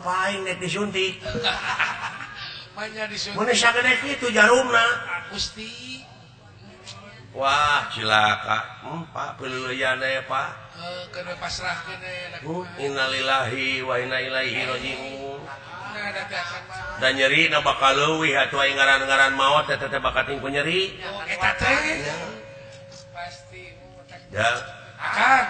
Aing nek disuntik. Mun sagede kitu jarumna. Gusti. Wah, cilaka. Pak peuleuyan we, Pak. Heuh, keun pasrahkeun we. Innalillahi wa inna ilaihi raji'un. Da nyeri na bakal leuwih atuh aing ngaran-ngaran maot eta teh bakat ku nyeri. Eta teh. Pasti. Ya. Akan.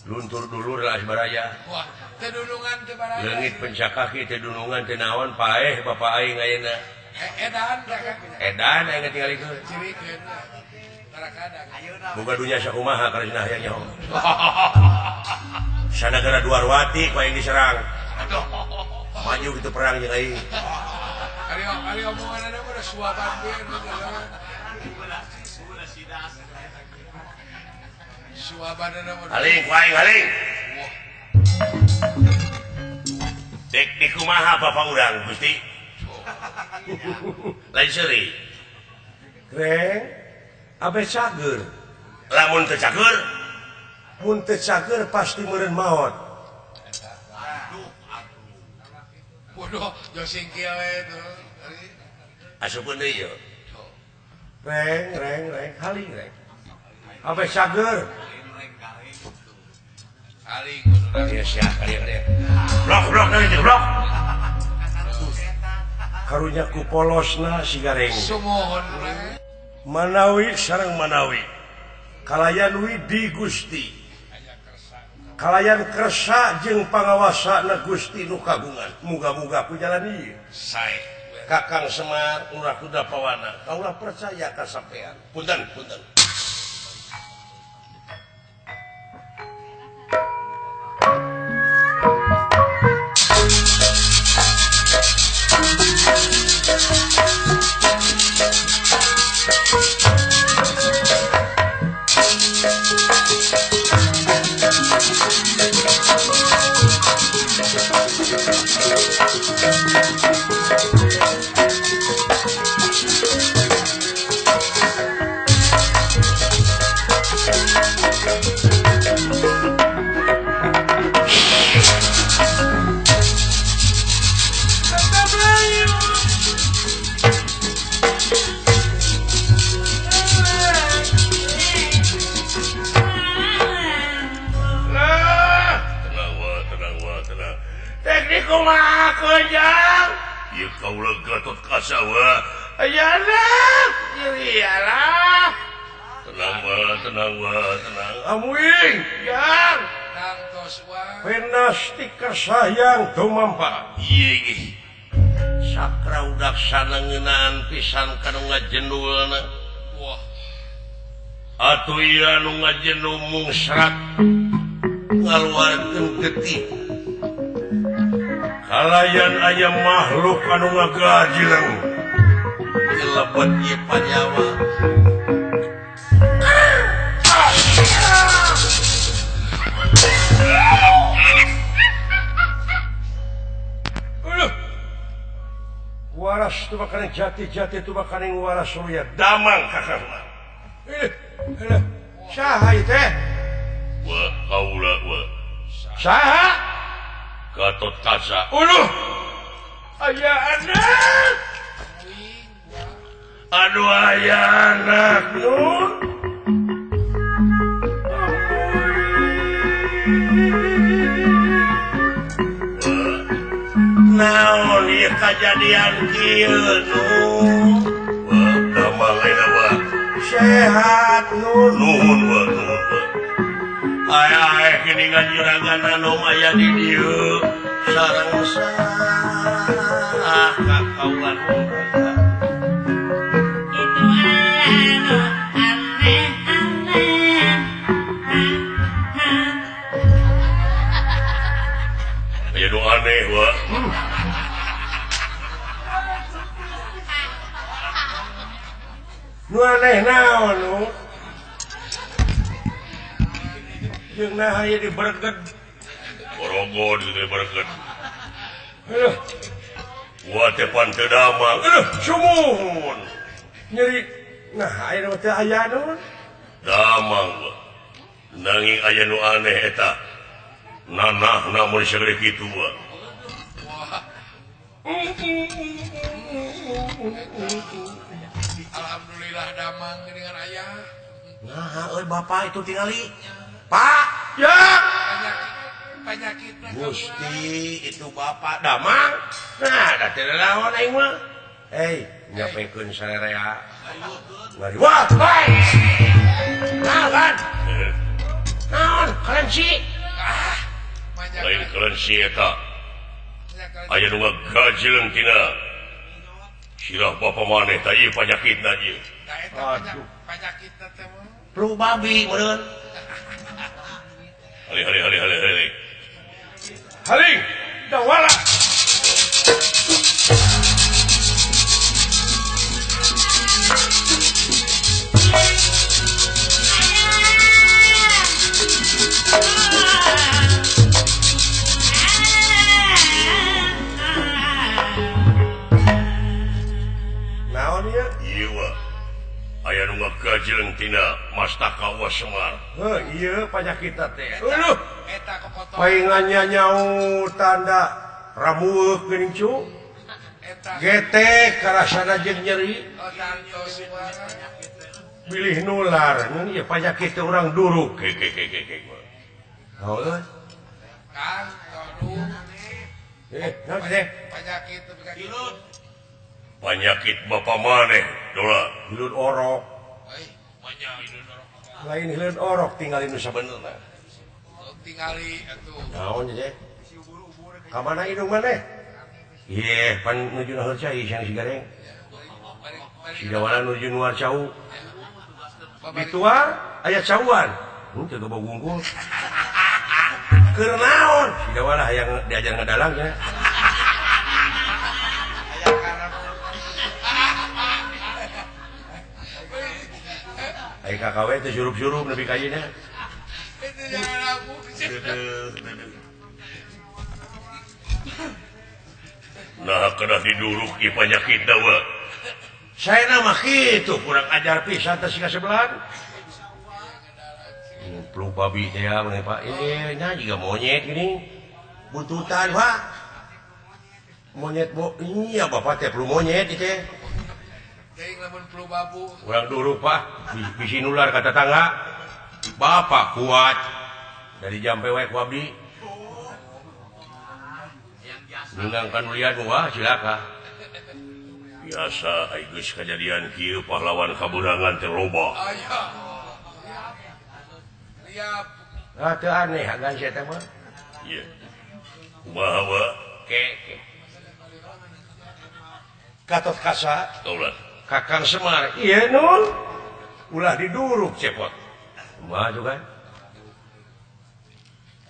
Luntur dulur lah baraya. Wah, teu dunungan teu baraya. Leungit pencakaki teu dunungan teu naon paeh bapak aing ayeuna. Edan edan aing tingalikeun. Cirikeun. Tarakadang. Boga dunya sakumaha karena hayang nyaho. Sanagara Dwarwati ku aing diserang. Aduh. Maju gitu perang jeung aing. Ari omonganna mah suaban we. Suabanna mah. Haling ku aing haling. Dek di kumaha bapak urang Gusti? Lain seuri. Reng, abe cager. Lamun teu cager, mun teu cager pasti meureun maot. Bodoh, josing kieu we tuh. Asupkeun deui yeuh. Reng, reng, reng, haling reng. Abe cager. Haling kudu. Ieu sia kali kali. Blok blok deui teh blok. Karunya ku polosna si Gareng. Sumuhun. Manawi sareng manawi. Kalayan widi Gusti. Kalayan kersa jeung pangawasana Gusti nu kagungan. Muga-muga ku jalan ieu. Sae. Kakang Semar ulah kuda pawana. Kaulah percaya ka sampean. Punten, punten. Sayang tumampa ieu sakra udaksana ngeunaan pisan ka nu ngajendulna. Wah, atuh ieu anu ngajendul mungsrat ngaluarkeun getih kalayan aya makhluk anu ngagajileng dilebet ieu panyawa. Waras tu makaning jati-jati tu makaning waras surya damang kakang. Saha ieu teh? Wa kaula wa. Saha? Gatot Kaca. Uluh. Aya anak. Aduh aya anak nun. Naon ieu kajadian kieu nu? Wah, damang ayeuna mah. Sehat nu. Nuhun wa nuhun. Aya geuningan juragan anu aya di dieu sareng saha ka kaula nu. Itu anu aneh-aneh. Aya nu aneh wa. Nu aneh naon nu? Jeung naha ieu diberged. Borogo di berged. Aduh. Wa teh pan teu damang. Aduh, sumuhun. Nyeri nah aya nu teh aya naon? Damang wa. Nanging aya nu aneh eta. Nanah namun segede kitu wa. Alhamdulillah damang dengan ayah. Nah, euy bapak itu tingali. Pak, ya. Penyakit Gusti itu bapak damang. Nah, da teu naon aing mah. Hei, nyapekeun sarerea. Ngariwat, bae. Naon? Naon kelenci? Ah, lain kelenci eta. Aya nu ngagajeleng tina sirah bapa maneh tah ieu panyakitna ieu. Aduh, panyakitna teh mah. Flu babi meureun. Hali hali hali hali hali. Haling, dawala. Naon ieu? Ieu aya nu ngagajeleng tina Mastaka Wa Semar. Heuh, ieu panyakitna teh. Aduh, eta kokotor. Paingannya nyau tanda ramueuk geuning cu. Eta getek karasana jeung nyeri. Oh, tantos bilih nular ngeun ieu panyakit teh urang duruk. Ke ke ke ke. Naon euy? Kang, aduh. Naon teh? Panyakit hilut. Panyakit bapa maneh, dola. Hilut orok. Euy, banyak hilut orok. Lain hilut orok tinggalin nu sabenerna. Tingali atuh. Naon teh? Ka mana indung maneh? Ieu pan nuju naheur cai siang si gareng. Si dawala nuju nuar cau. Dituar aya cauan. Heuh teu bau gungkul. Keur naon? Si dawala hayang diajar ngadalang nya. Ai KKW teh surup-surup nepi ka ayeuna. Nah, kena diduruk ieu panyakit dawa. Saya nama kitu kurang ajar pisan teh sika sebelahan. Flu babi teh ya, Pak. Nya jiga monyet gini. Buntutan, Pak. Monyet bo, iya bapak teh flu monyet ieu teh. Teuing lamun flu babu. Urang duruk, Pak. Bisi nular ka tetangga. Bapak kuat. Dari jampe wae ku abdi. Ningangkan ulian wah cilaka. Biasa ai geus kajadian kieu pahlawan kabeunangan teh loba. Aya. Riap. Ah teu aneh hagan sia teh mah. Ieu. Kumaha wa? Ke ke. Gatot Kaca. Kaulah. Kakang Semar. Ieu nun. Ulah diduruk cepot. Kumaha juga?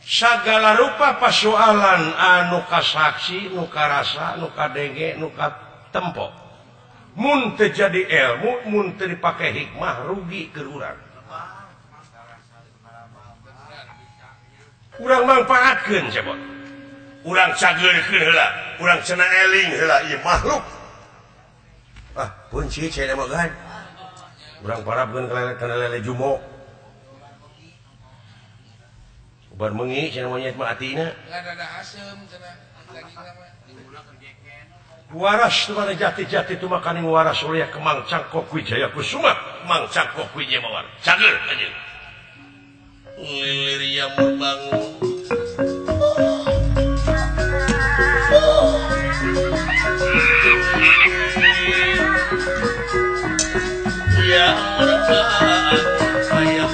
Sagala rupa pasoalan anu kasaksi, nu karasa, nu kadenge, nu katempo. Mun teu jadi ilmu, mun teu dipake hikmah rugi keur urang. Urang mangpaatkeun cepot. Urang cageurkeun heula, urang cenah eling heula ieu makhluk. Ah, punci cenah mah gan. Urang parabkeun ka lele jumo. Ubar mengi cenah monyet mah atina. Ngadada asem cenah dagingna mah. Waras tumana jati-jati tumakaning waras oleh Kemang Cangkok Wijaya Kusuma, Kemang Cangkok Wijaya Mawar. Cager anjeun. Lilir yamur bangun. Ya ayah.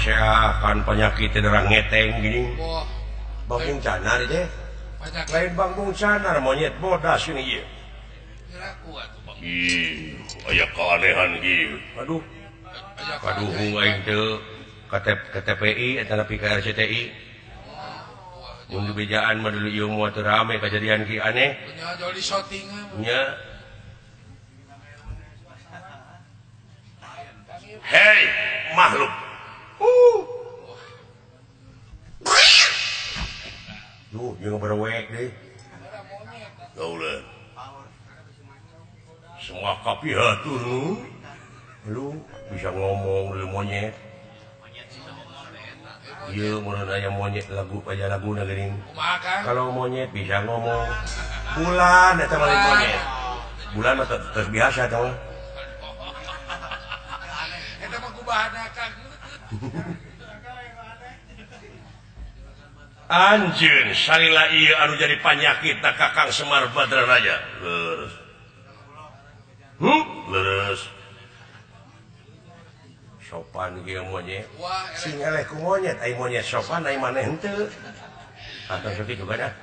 Akan penyakit darah ngeteng gini. Bangbung canar deh. Lain bangbung canar monyet bodas ini ieu. Ih, aya keanehan ieu. Aduh. Kaduhung aing teu ka TPI eta nepi ka RCTI. Mun dibejaan mah dulu ieu moal teu rame kajadian ki aneh. Nya joli shooting. Nya. Hei, makhluk. Duh, jeung berwek deui. Dauleun. Semua kapihatur lu bisa ngomong lu monyet. Ieu mun aya monyet lagu aja laguna geuning. Kalau monyet bisa ngomong. Bulan eta mah monyet. Bulan mah terus biasa eta mah. Eta mah kubahana Kang. Anjeun salila ieu anu jadi panyakit na Kakang Semar Badraraja. Leres. Leres. Sopan ge monyet. Sing eleh ku monyet, ai monyet sopan ai maneh henteu. Atau sakitu kan ah.